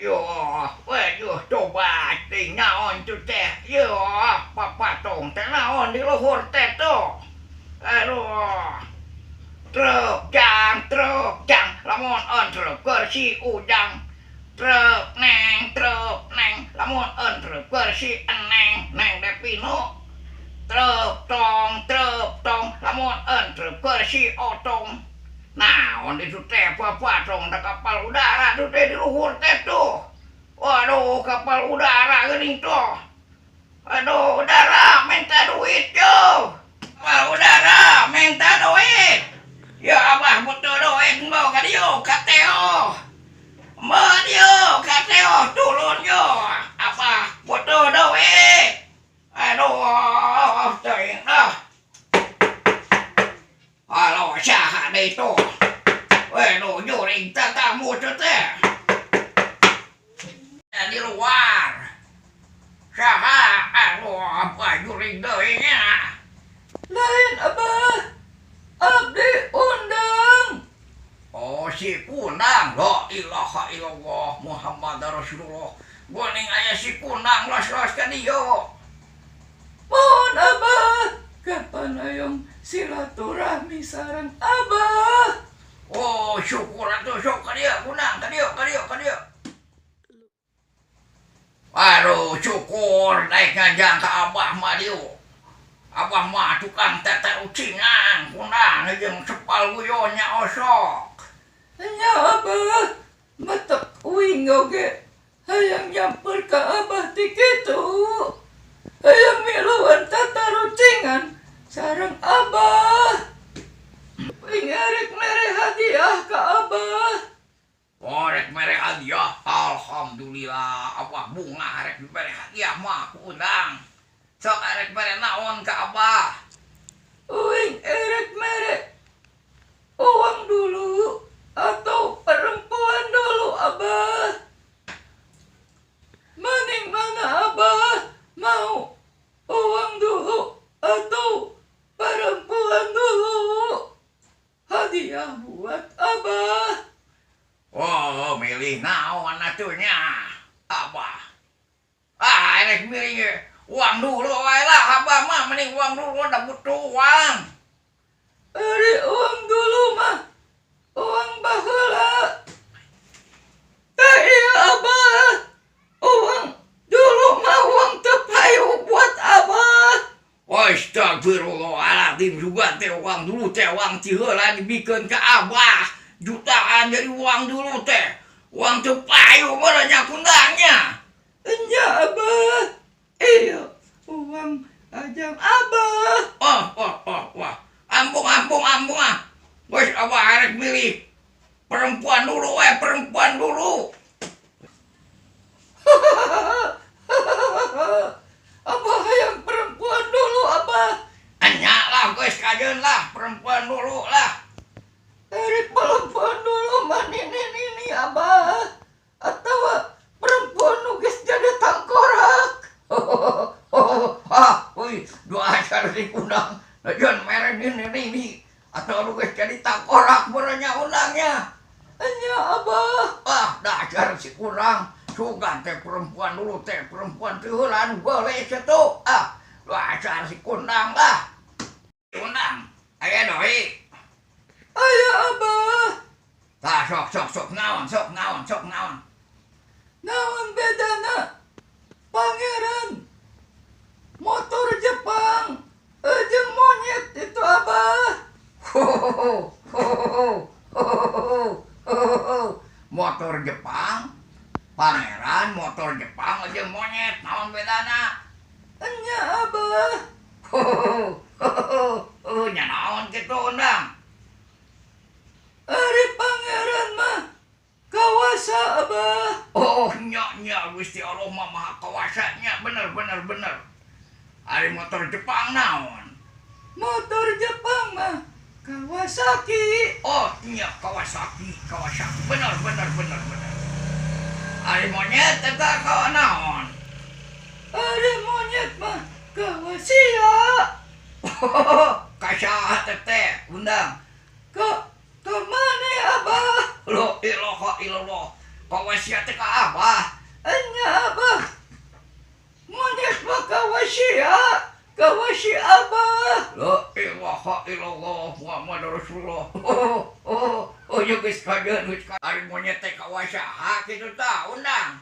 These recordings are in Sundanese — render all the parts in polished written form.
Yo, waduh, coba ting naon tuh teh. Yo, papatong teh naon di luhur teh tuh. Aduh. Truk jang, lamun entrep keur si Ujang. Truk neng, lamun entrep keur si Eneng, Neng Depino. Truk tong, lamun entrep keur si Otong. Naon itu teh papatong da kapal udara tuh teh di luhur teh tuh. Waduh, kapal udara geuning tuh. Aduh, udara minta duit yo. Kapal udara minta duit. Ya abah butuh duit mau ka dieu ka Teo. Mau dieu ka Teo turun yo. Abah butuh duit. Aduh, teuing dah. Halo, saha deui tuh? Waduh, juring tatamu tuh teh. Di luar. Saha? Aduh, apa juring deui nya? Lain abah, abdi undang. Oh, si Kundang. La ilaha illallah Muhammad Rasulullah. Geuning aya si Kundang los-los ka dieu. Mohon abah, kapan hayang silaturahmi sareng abah? Oh, syukur atuh sok ka dieu Kundang, ka dieu, ka dieu, ka dieu. Aduh, syukur naik nganjang ka abah mah dieu. Abah mah tukang tatarucingan Kundang jeung sepal guyonnya osok. Nya abah, matak uing oge hayang nyamper ka abah ti kitu. Hayang miluan tatarucingan sareng abah. Uing erek mere hadiah ka abah. Oh, rek mere hadiah. Alhamdulillah, abah bunga rek mere hadiah mah ku Undang. Sok erek mere naon ka abah? Uing erek mere uang dulu atau perempuan dulu abah? Maning mana abah mau uang dulu atau perempuan dulu? Hadiah buat abah. Oh, milih naon atuh nya abah? Ah, erek milih uang dulu wae lah abah mah, mending uang dulu udah butuh uang. Ari uang dulu mah uang baheula. Tah ieu abah, uang dulu mah uang teu payu buat abah. Astagfirullahaladzim, juga teh uang dulu teh uang ti heula dibikeun ka abah. Jutaan jadi uang dulu teh. Uang teu payu meureun nya Kundangnya. Nya abah, iya uang ajang abah. Oh, oh, oh, wah. Ambung, ambung, ambung ah. Geus abah arek milih perempuan dulu we, perempuan dulu. Abah hayang perempuan dulu abah. Enya lah geus kajeun lah perempuan dulu lah. Ari perempuan dulu mah nini-nini Abah. Atau perempuan nu geus jadi tangkorak. Ah, wih, dua acar si kundang. Najan mere nini-nini. Atau nu geus jadi tangkorak berenya undangnya. Nya Abah. Ah, dasar si kurang. Sugan teh perempuan dulu teh perempuan teh heula nu beuleuh kitu. Ah, dasar si kundang lah. Kundang, aya deui. Aya Abah. Tah sok sok sok naon sok naon sok naon. Naon bedana pangeran motor Jepang jeung monyet itu Abah. Motor Jepang, pangeran motor Jepang jeung monyet naon bedana? Nya Abah. Nya naon kitu undang? Ari pangeran mah kawasa Abah. Oh nya nya Gusti Allah mah maha kawasa nya bener bener bener. Ari motor Jepang naon? Motor Jepang mah Kawasaki. Oh nya Kawasaki, Kawasaki bener bener bener bener. Ari monyet eta kawa naon? Ari monyet mah Kawasia. Kasaha teteh undang? Ka kamane Abah? La ilaha illallah. Kawasia teh ka Abah. Nya Abah. Monyet mah Kawasia. Kawasi Abah. La ilaha illallah Muhammad Rasulullah. Oh oh oh ya geus kajeun geus ari monyet teh kawasaha kitu tah undang.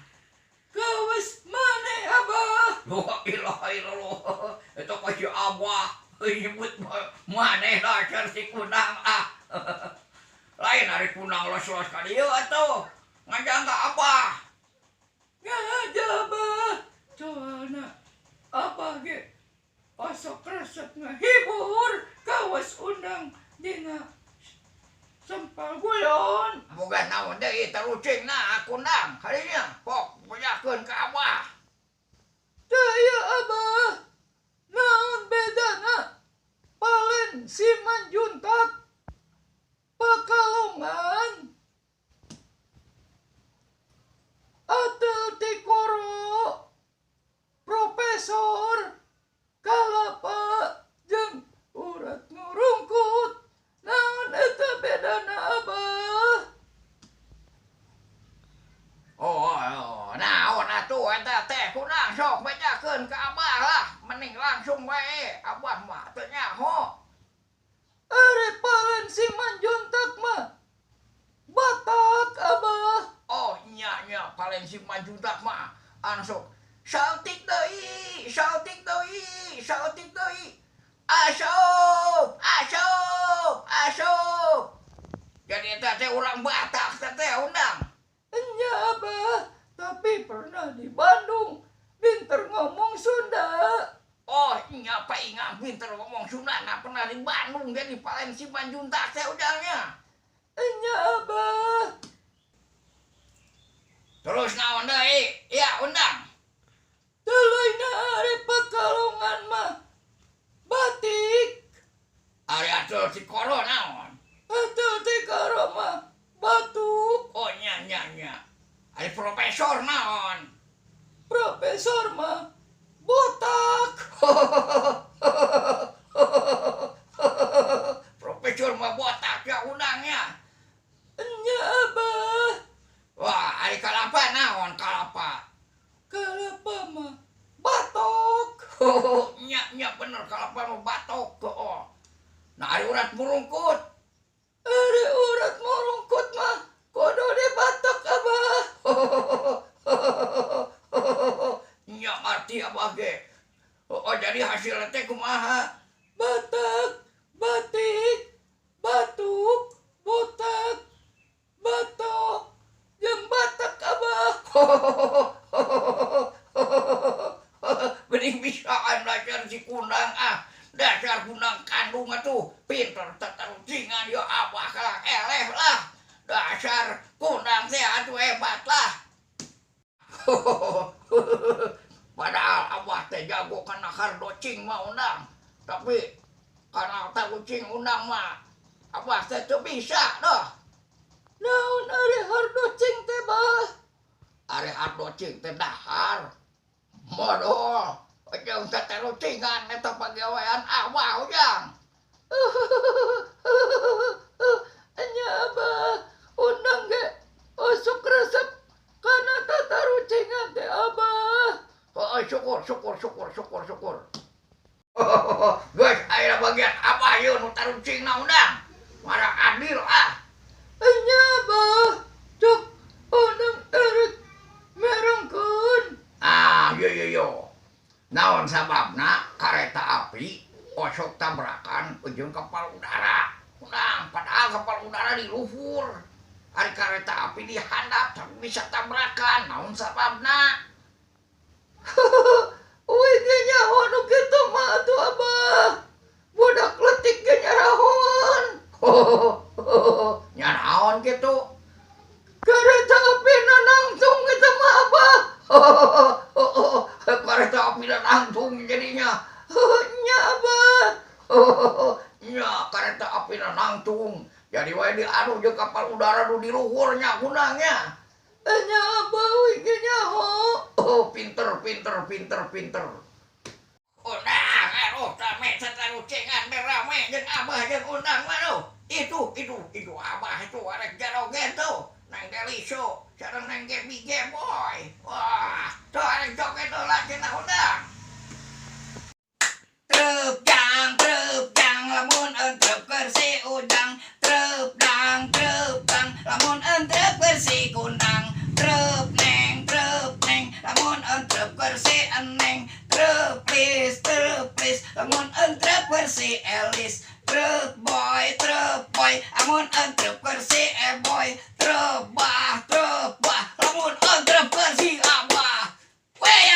Kawas mane Abah? La ilaha illallah. Eta ka si Abah nyebut maneh dasar si kundang ah. Lain ari kundang los-los ka dieu atuh. Ngajang ka Abah. Ngaja Abah. Soalna Abah ge osok resep ngahibur kawas undang dina sempal guyon. Boga naon deui tarucingna kundang kadinya pok bejakeun ka Abah. Teu ieu Abah. Naon bedana Palen Simanjuntak Pakalongan Atel Tikoro Profesor Kalapa jeung urat ngurungkut. Naon eta bedana Abah? Oh, oh, naon atuh eta teh kundang sok bejakeun ka Abah lah. Mending langsung wae Abah mah teu nyaho. Ari Palen Simanjuntak mah Batak Abah. Oh nya nya Palen Simanjuntak mah anu sok saltik deui, saltik deui, saltik deui. Asup, asup, asup. Jadi eta teh urang Batak teh teh undang. Nya Abah, tapi pernah di Bandung pinter ngomong Sunda. Oh nya paingan pinter ngomong Sunda, nah pernah di Bandung jadi Palen Simanjuntak teh undangnya. Nya Abah. Terus naon deui? Ya undang. Tuluy-na ari Pekalongan mah batik. Ari Atul Tikoro naon? Atul Tikoro mah batuk. Oh nya nya nya. Ari profesor naon? Profesor mah botak. Profesor mah botak ya undangnya. Nya Abah. Wah, ari kalapa naon kalapa? Kalapa mah batok. Nya nya bener kalapa mah batok. Oh. Nah ari urat murungkut. Ari urat murungkut mah kudu dibatok Abah. Nya arti Abah ge. Oh jadi hasilnya teh kumaha? Batak, batik, batuk, botak, batok, jeung batak Abah. Bening bisaan dasar si kundang ah. Dasar kundang kandung atuh pinter tetarucingan ya Abah kalah eleh lah. Dasar kundang teh atuh hebat lah. Padahal Abah teh jago kana kardocing mah undang. Tapi kana tarucing undang mah Abah teh teu bisa dah. Naon ari hardocing teh, Bah? Ari hardocing teh dahar. Modol. Jeung tatarucingan eta pagawean Abah, Ujang. Nya, Abah, undang ge osok resep kana tatarucingan teh, Abah. Oh, syukur, syukur, syukur, syukur, syukur. Guys, aya bagian apa yeuh nu tarucingna, undang? Mara adil ah. Nya, Abah, cok undang erek merengkeun. Ah, yo yo yo. Naon sababna kareta api osok tabrakan ujung kapal udara? Undang, padahal kapal udara di luhur. Ari kareta api di handap tapi bisa tabrakan. Naon sababna? Uing ge nyaho nu kitu mah atuh, Abah. Budak leutik ge nyarahoan. Nya naon kitu? Kereta api na nangtung eta mah, Abah. Kereta api dan nangtung jadinya. Nya, Abah. Nya kereta api na nangtung. Jadi wae diadu jeung kapal udara nu di luhurnya undangnya. Nya, Abah, uing ge nyaho. Oh, pinter, pinter, pinter, pinter. Undang, aduh, rame, tatarucingan, rame, jeung Abah jeung undang, waduh. Itu, Abah itu, arek jaroget tuh. Neng Deliso, sareng Neng Gebi Geboy. Wah, tuh arek joget lah cenah, undang. Trep jang, trep jang, lamun entrep keur si Ujang. Trep dang, trep dang, lamun entrep keur si Kundang. Trep neng, trep neng, lamun entrep keur si Eneng. Trep plis, trep plis, lamun entrep keur si Elis. Trep boy, trep boy, lamun entrep keur si Eboy. Trep bah, trep bah, lamun entrep keur si Abah. Weh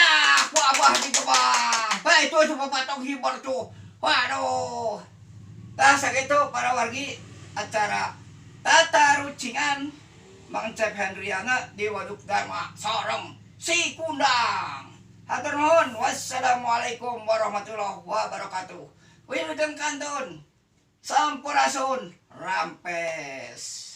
ku Abah digebah. Wah, itu papatok hibur tuh. Waduh. Nah, sakitu para wargi acara tatarucingan Mang Cep Hendriana di Waduk Dharma sareng si Kundang. Hatur nuhun. Wassalamualaikum warahmatullahi wabarakatuh. Wilujeng kantun. Sampurasun. Rampes.